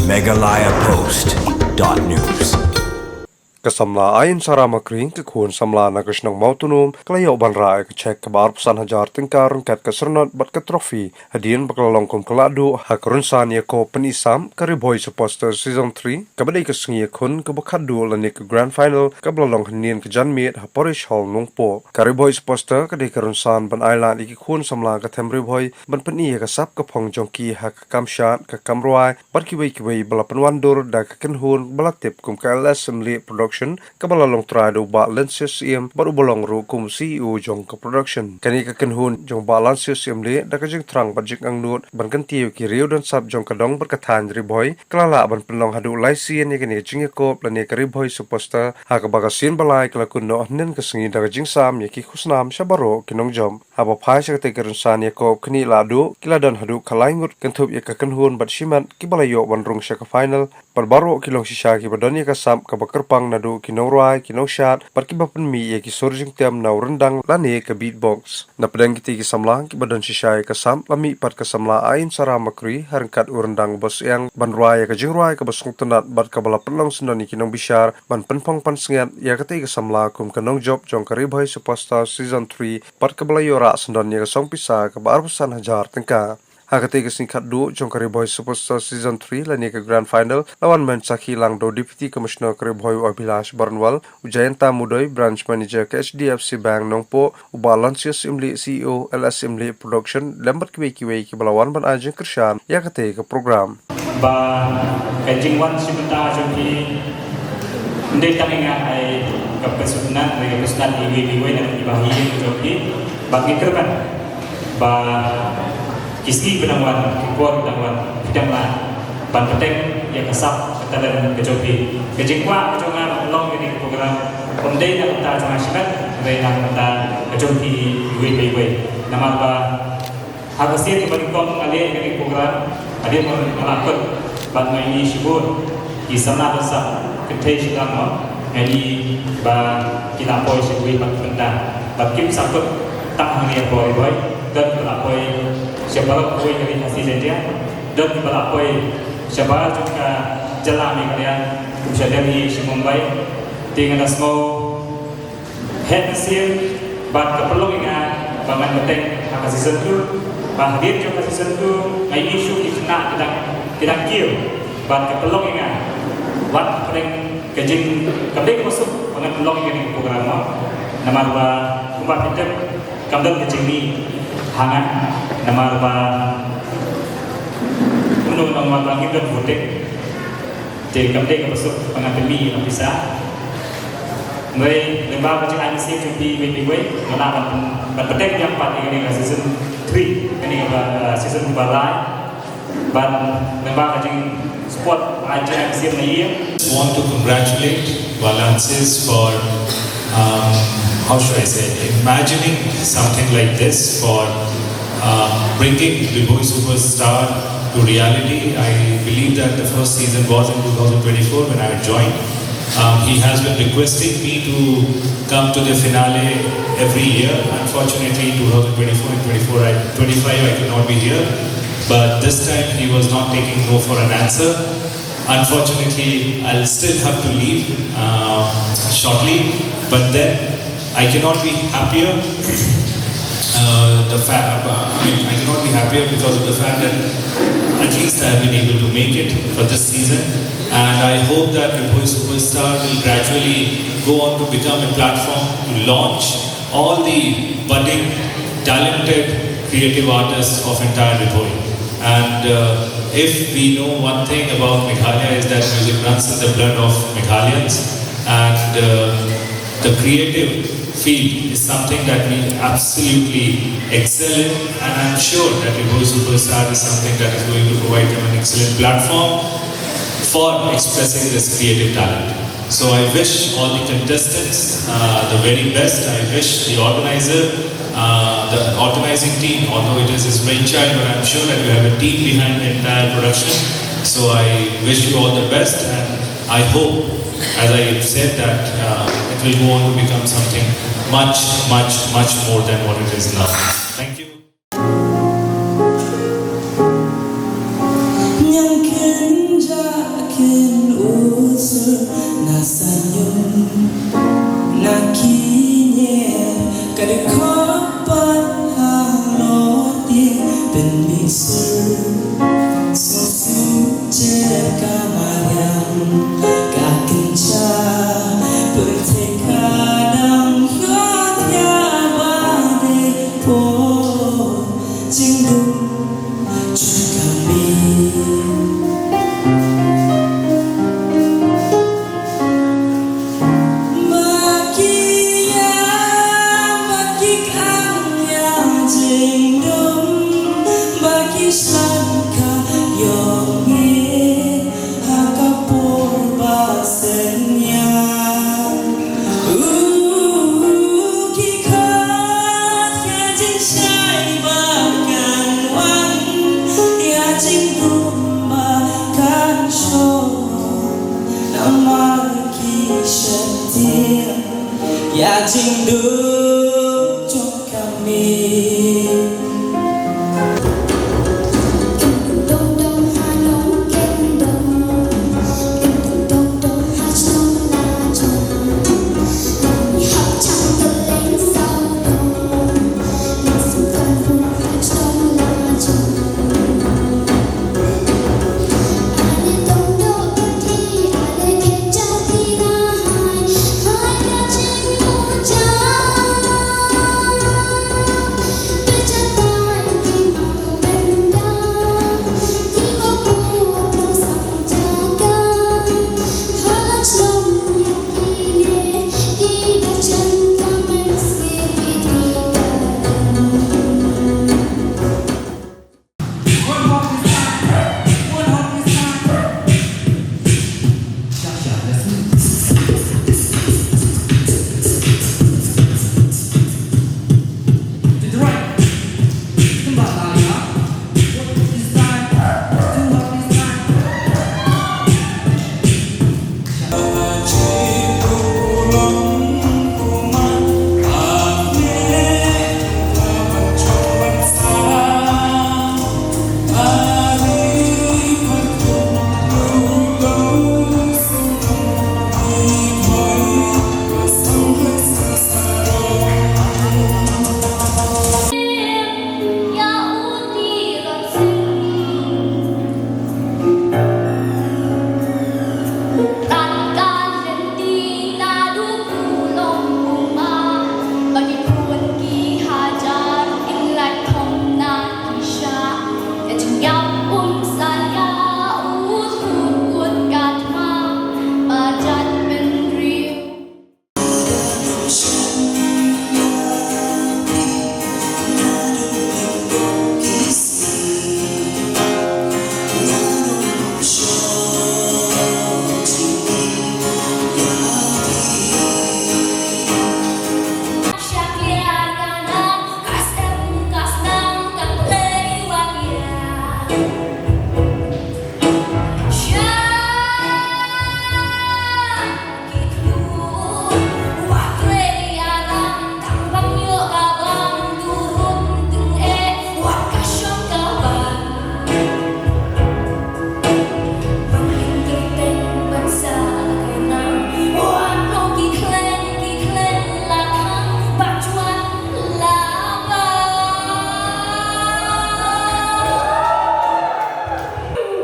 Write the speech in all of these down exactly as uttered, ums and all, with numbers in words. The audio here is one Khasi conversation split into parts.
Meghalaya Post dot news. Ka samla Ainsara Makri, ka khun samla na ka shnong Mawtanum, ka la ïoh ban rah ïa ka cheque kaba arphew san hajar tyngka ryngkat ka syrnod bad ka trophy hadien ba ka la long kum ka lahduh ha ka rynsan ïakob pyni sam ka Ri Bhoi Superstar Season three, kaba dei ka sngi ïakhun kaba khatduh lane ka grand final kaba la long hynnin ka janmiet ha Parish Hall Nongpoh. Ka Ri Bhoi Superstar ka dei ka rynsan ban ailad ïa ki khun samla ka them Ri Bhoi ban pyni ïa ka sap ka phong jong ki ha ka kam shad, ka kam rwai bad kiwei kiwei ba la pynwandur da ka kynhun ba la tip kum ka L S Syiemlieh Production, kaba la long trai da u Bah Lynsias Syiem bad uba long ruh kum C E O jong ka production. Kane ka kynhun jong u Bah Lynsias Syiemlieh, da ka jingthrang bad jingangnud ban kyntiew ïa ki riew don sap jong ka dong bad ka thaiñ Ri Bhoi, ka la lah ban pynlong haduh lai sien ïa kane ka jingïakob lane ka Ri Bhoi Superstar, ha kaba ka sien ba lai ka la kut noh hynnin ka sngi da ka jingsam ïa ki khusnam sha baroh ki nongjop. Haba phai sha katei ka rynsan ïakob khmih lahduh, ki la don haduh khatlai ngut, kynthup ïa ka kynhun bad shimet kiba la ïoh ban rung sha ka final, bad baroh ki long shisha kiba don ïa ka sap kaba kyrpang naduh ki nongrwai, ki nongshad bad kiba pynmih ïa ki sur jingtem na u ryndang lane ka beatbox. Napdeng kitei ki samla kiba don shisha ïa ka sap, la mih pat ka samla Ainsara Makri ha ryngkat u ryndang uba syiang ban rwai ïa ka jingrwai kaba sngewtynnat bad kaba la pynlong syndon ïa ki nongbishar ban pynphong pansngiat ïa katei ka samla kum ka nongjop jong ka Ri Bhoi Superstar Season three, bad kaba la ïoh rah syndon ïa ka song pisa kaba arphew san hajar tyngka. Ha katei ka sngi khatduh jong ka Ri Bhoi Superstar Season three lane ka grand final, la wan ban sakhi lang da u Deputy Commissioner ka Ri Bhoi u Abhilash Baranwal, u Jayanta Mudoi, Branch Manager ka H D F C Bank Nongpoh, u Bah Lynsias Syiemlieh, C E O L S Syiemlieh Production, lem bad kiwei kiwei kiba la wan ban ai jingkyrshan ïa katei ka program. Ba ka jingwan shim bynta jong phi, ym dei tang ïa nga, ai ka personal, ai ka personal iwei pa iwei na ki bahaïing jong phi. Ba ngi kyrmen ba ki sngi ba dang wan, ki por ba dang wan, phi dang lah ban bteng ïa ka sap, ka talent ka jong phi. Ka jingkwah ka jong nga ban long ïa kane ka program, ym dei na ka bynta jong nga shimet, hynrei na ka bynta ka jong phi iwei pa iwei. Namar ba ha ka sien kaba nyngkong nga leh ïa kane ka program, hadien ba nga la kut bad nga ïohi shibun ki samla don sap kynthei shynrang, mo, nga ïohi ba ki la poi sha kiwei pat ki bynta. Bad kim sa kut tang hangne ha Ri Bhoi, don kiba la poi sha baroh kawei ka ri Khasi Jaiñtia, don kiba la poi sha bar jong ka jylla Meghalaya, kum sha Delhi, sha Mumbai. Te nga da sngew heh mynsiem bad ka pynlong ïa nga ba ngan bteng ha ka season two. Ba hadien jong ka season two nga ïohi shuh ki khynnah ki dang, ki dang kiew, bad ka pynlong ïa nga wat pdeng ka jing, ka pdeng ka suk ba ngan pynlong ïa kane ka program, mo. Namar ba kumba phi tip, kam don ka jingmih ha nga, namar ba kumno nang, namar ba ngim don voting. Te kam dei kaba suk ba ngan pynmih ïa ka pisa. Hynrei lyngba ka jingai mynsiem jong phi iwei pa iwei, nga lah ban, ban bteng biang pat ïa kane ka season three, kane ka, uh, season ba lai. Bad lyngba ka jingsupport, ka jingai mynsiem na ïing. Want to congratulate Bah Lynsias for, um, how should I say, imagining something like this, for, um, bringing Ri Bhoi Superstar to reality. I believe that the first season was in two thousand twenty-four when I had joined. Um, he has been requesting me to come to the finale every year. Unfortunately, two thousand twenty-four and twenty-four, I, twenty-five, I could not be here. But this time, he was not taking no for an answer. Unfortunately, I'll still have to leave, uh, shortly. But then, I cannot be happier. Uh, the fa-, uh, I mean, I cannot be happier because of the fact that at least I have been able to make it for this season. And I hope that Ri Bhoi Superstar will gradually go on to become a platform to launch all the budding, talented, creative artists of entire Ri Bhoi. And, uh, if we know one thing about Meghalaya, is that music runs in the blood of Meghalayan. And, uh, the creative field is something that we absolutely excel in, and I'm sure that Ri Bhoi Superstar is something that is going to provide them an excellent platform for expressing this creative talent. So I wish all the contestants, uh, the very best. I wish the organizer, uh, the organizing team, although it is his brainchild, but I'm sure that you have a team behind the entire production. So I wish you all the best, and I hope, as I said, that, uh, it will go on to become something much, much, much more than what it is now. Thank you. Usul na sanyum na kine ka dkhot pat halot ye pynmih sur. Sngewsih jer ka mariang ka kynja pyrthei ka dang khot ïa ba dei por jingdum jong ka miet. Ba ki ïa, ba ki kang ïa jingdum, ba ki shan ka ïong eh ha ka por ba sngewsih. U ki khot ïa jingshai ba kan wan, ïa jingdum ba kan shong. Namar ki sheptieng ïa jingdum jong ka miet.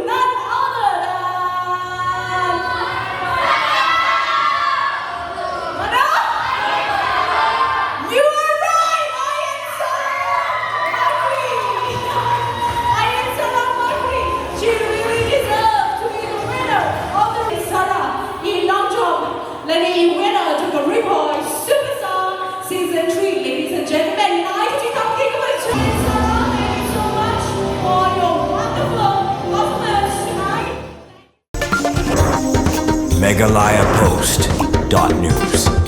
None other than Madam? You are right! I am Sarah Murphy! I am Sarah Murphy! She really deserves to be the winner of the Sarah i Nongjop lane i winner jong ka Ri Bhoi Super Song Season three. Ladies and gentlemen, you know, I just can't think of it. Sarah, thank you so much for your wonderful performance tonight. Meghalaya Post dot news.